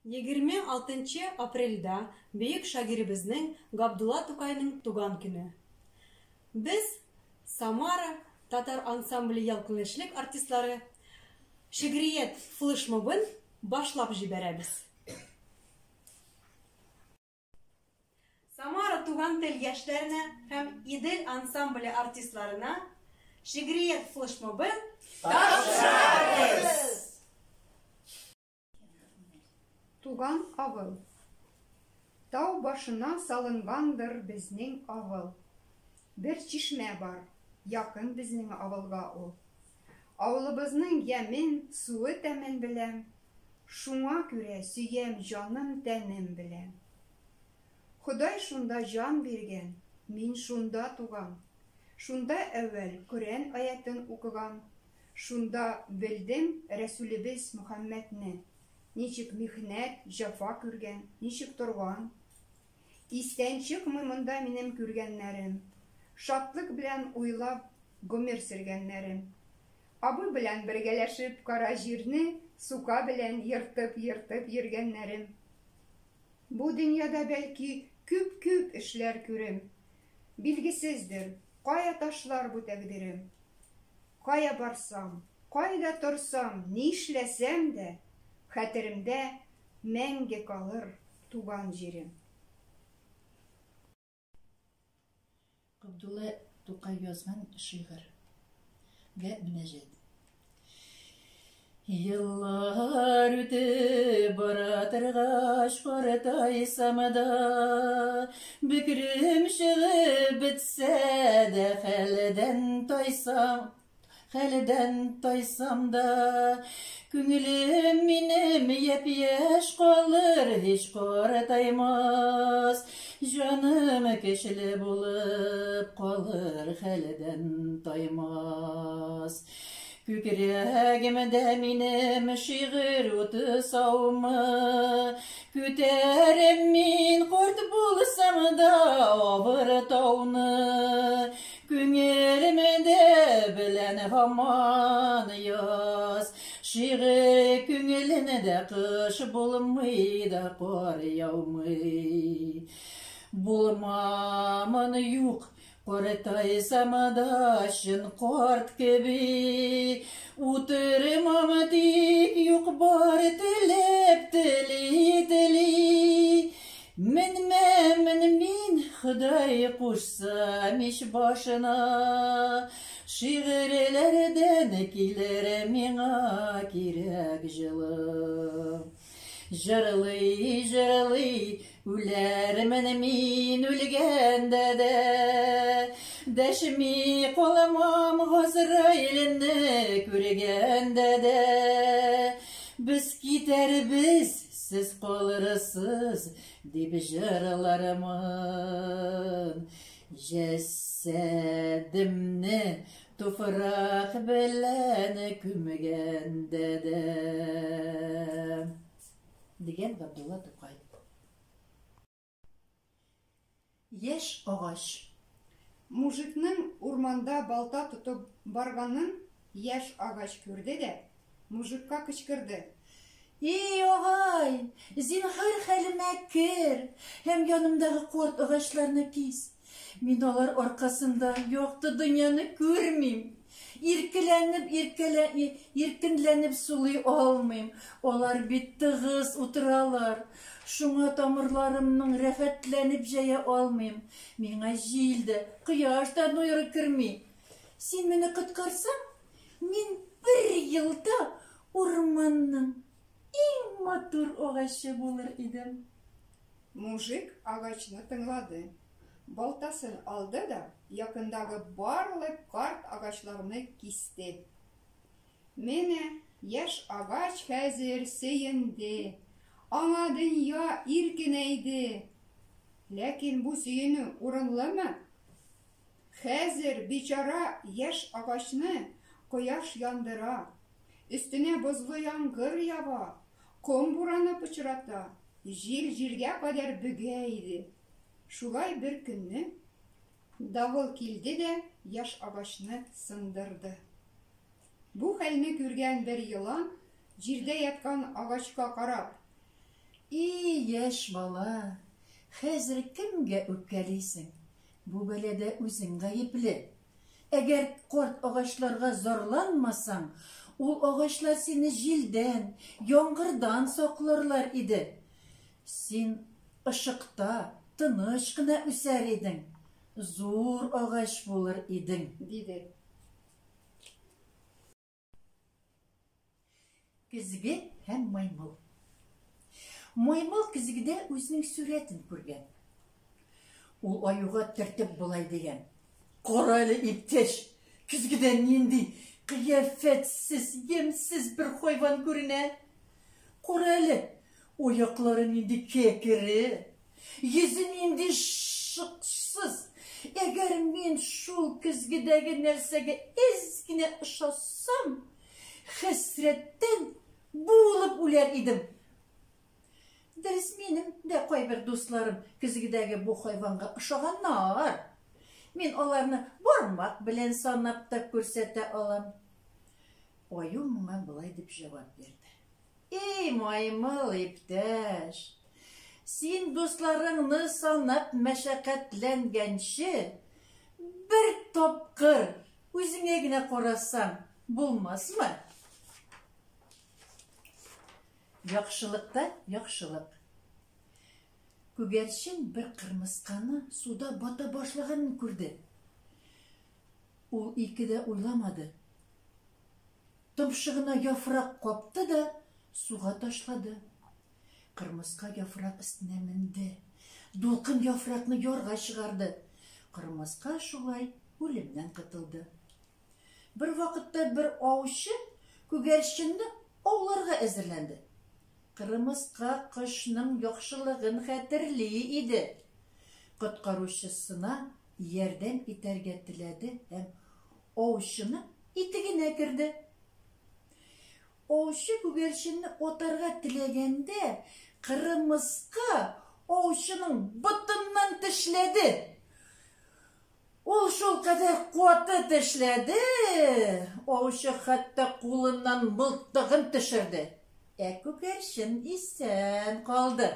26 нчы апрельдә бөек шагыйребезнең Габдулла Тукайның туган көне. Без, Самара татар ансамбле Ялкынлы артистлары, шигърият флешмобын башлап җибәрәбез. Самара туган тел яшьләренә һәм Идел ансамбле артистларына шигърият флешмобын тапшырабыз! Туган авыл. Тау башына салынгандыр безнең авыл. Бер чишмә бар, якын безнең авылга ул. Авылыбызның ямен, суы тәмен беләм, Шуңа күрә сөям җаным-тәнем белән. Ходай шунда җан биргән, мин шунда туган. Шунда әүвәл Коръән аятен укыган. Шунда белдем Рәсүлебез Мөхәммәдне, ничек михнәт, җәфа күргән, ничек торган. Истән чыкмый монда минем күргәннәрем, шатлык белән уйлап гомер сөргәннәрем. Абый белән бергәләшеп кара җирне сука белән ертып-ертып йөргәннәрем. Бу дөньяда бәлки күп-күп эшләр күрем, билгесездер, кая ташлар бу тәкъдирем. Кая барсам, кайда торсам, нишләсәм дә, хәтеремдә мәңге калыр туган җирем. Габдулла Тукай язган шигырь гә мөнәҗәт. Еллар үтеп бара торгач, картайсам да, бөкрем чыгып бетсә дә, хәлдән тайсам, Хәлдән тайсам да, күңелем минем япь-яшь калыр, һич картаймас. Җаным көчле булып калыр, хәлдән таймас. Күкрәгемдә минем шигырь уты саумы, Күтәрем мин карт булсам да авыр тауны. Күңелемдә белән һаман яз, Шигырь күңелендә кыш булмый да кар яумый. Булмамын юк, картайсам да чын карт кеби, Утырмам тик юк-бар теләп тели-тели. Менмәмен мин, Ходай кушса, мич башына, Шигырьләрдән килер миңа кирәк җылы. Җырлый-җырлый үләрмен мин үлгәндә дә, Дәшми калмам Газраилне күргәндә дә. Без китәрбез, сез калырсыз, дип җырлармын. Җәсәдемне туфрак белән күмгәндә дә. Дигән Габдулла Тукай. Яшь агач. Мужикның урманда балта тотып барганын яшь агач күрде дә, мужикка кычкырды. И, агай, зинһар хәлемә кер һәм янымдагы корт агачларны кис. Мин алар аркасында якты дөньяны күрмим. Иркеләнеп, иркәлә, иркенләнеп сулый алмыйм. Алар бит тыгыз утыралар. Шуңа тамырларымның рәхәтләнеп җәя алмыйм. Миңа җил дә, кояш та нуйры керми. Син мине коткарсаң, мин бер елда урманның иң матур агачы булыр идем. Мужик агачны тыңлады. Балтасын алды да якындагы барлык карт агачларны кисте. Менә яшь агач хәзер сөенде. Аңа дөнья иркенәйде. Ләкин бу сөенү урынлымы? Хәзер бичара яшь агачны кояш яндыра, өстенә бозлы яңгыр ява, ком бураны пычрата, җил җиргә кадәр бөгә иде. Шулай бер көнне давыл килде дә яшь агачны сындырды. Бу хәлне күргән бер елан, җирдә яткан агачка карап. И яшь бала, хәзер кемгә үпкәлисең? Бу бәладә үзең гаепле. Әгәр карт агачларга зарланмасаң, ул агачлар сине җилдән, яңгырдан сакларлар иде. Син ышыкта, тыныч кына үсәр идең, зур агач булыр идең. Диде. Көзге һәм маймыл. Маймыл көзгедә үзенең сурәтен күргән. Ул аюга төртеп болай дигән. Кара әле, иптәш, көзгедә нинди кыяфәтсез, ямьсез бер хайван күренә. Кара әле, аяклары нинди кәкре, Йөзе нинди шыксыз! Әгәр мин шул көзгедәге нәрсәгә әз генә ошасам, хәсрәттән буылып үләр идем. Дөрес, минем дә кайбер дусларым көзгедәге бу хайванга ошаганнар. Мин аларны бармак белән санап та күрсәтә алам. Аю моңа болай дип җавап бирде. Эй, маймыл иптәш! Син дусларыңны санап мәшәкатьләнгәнче, бер тапкыр үзеңә генә карасаң булмасмы? Яхшылыкта яхшылык. Күгәрчен бер кырмысканы суда бата башлаганын күрде. Ул ике дә уйламады. Томшыгына яфрак капты да суга ташлады. Кырмыска яфрак өстенә менде. Дулкын яфракны ярга чыгарды. Кырмыска шулай үлемнән котылды. Бер вакытта бер аучы күгәрченне ауларга әзерләнде. Кырмыска кошның яхшылыгын хәтерли иде. Коткаручысына ярдәм итәргә теләде һәм аучының итегенә керде. Аучы күгәрченне атарга теләгәндә, кырмыска аучының ботыннан тешләде. Ул шулкадәр каты тешләде, аучы хәтта кулыннан мылтыгын төшерде. Ә күгәрчен исән калды.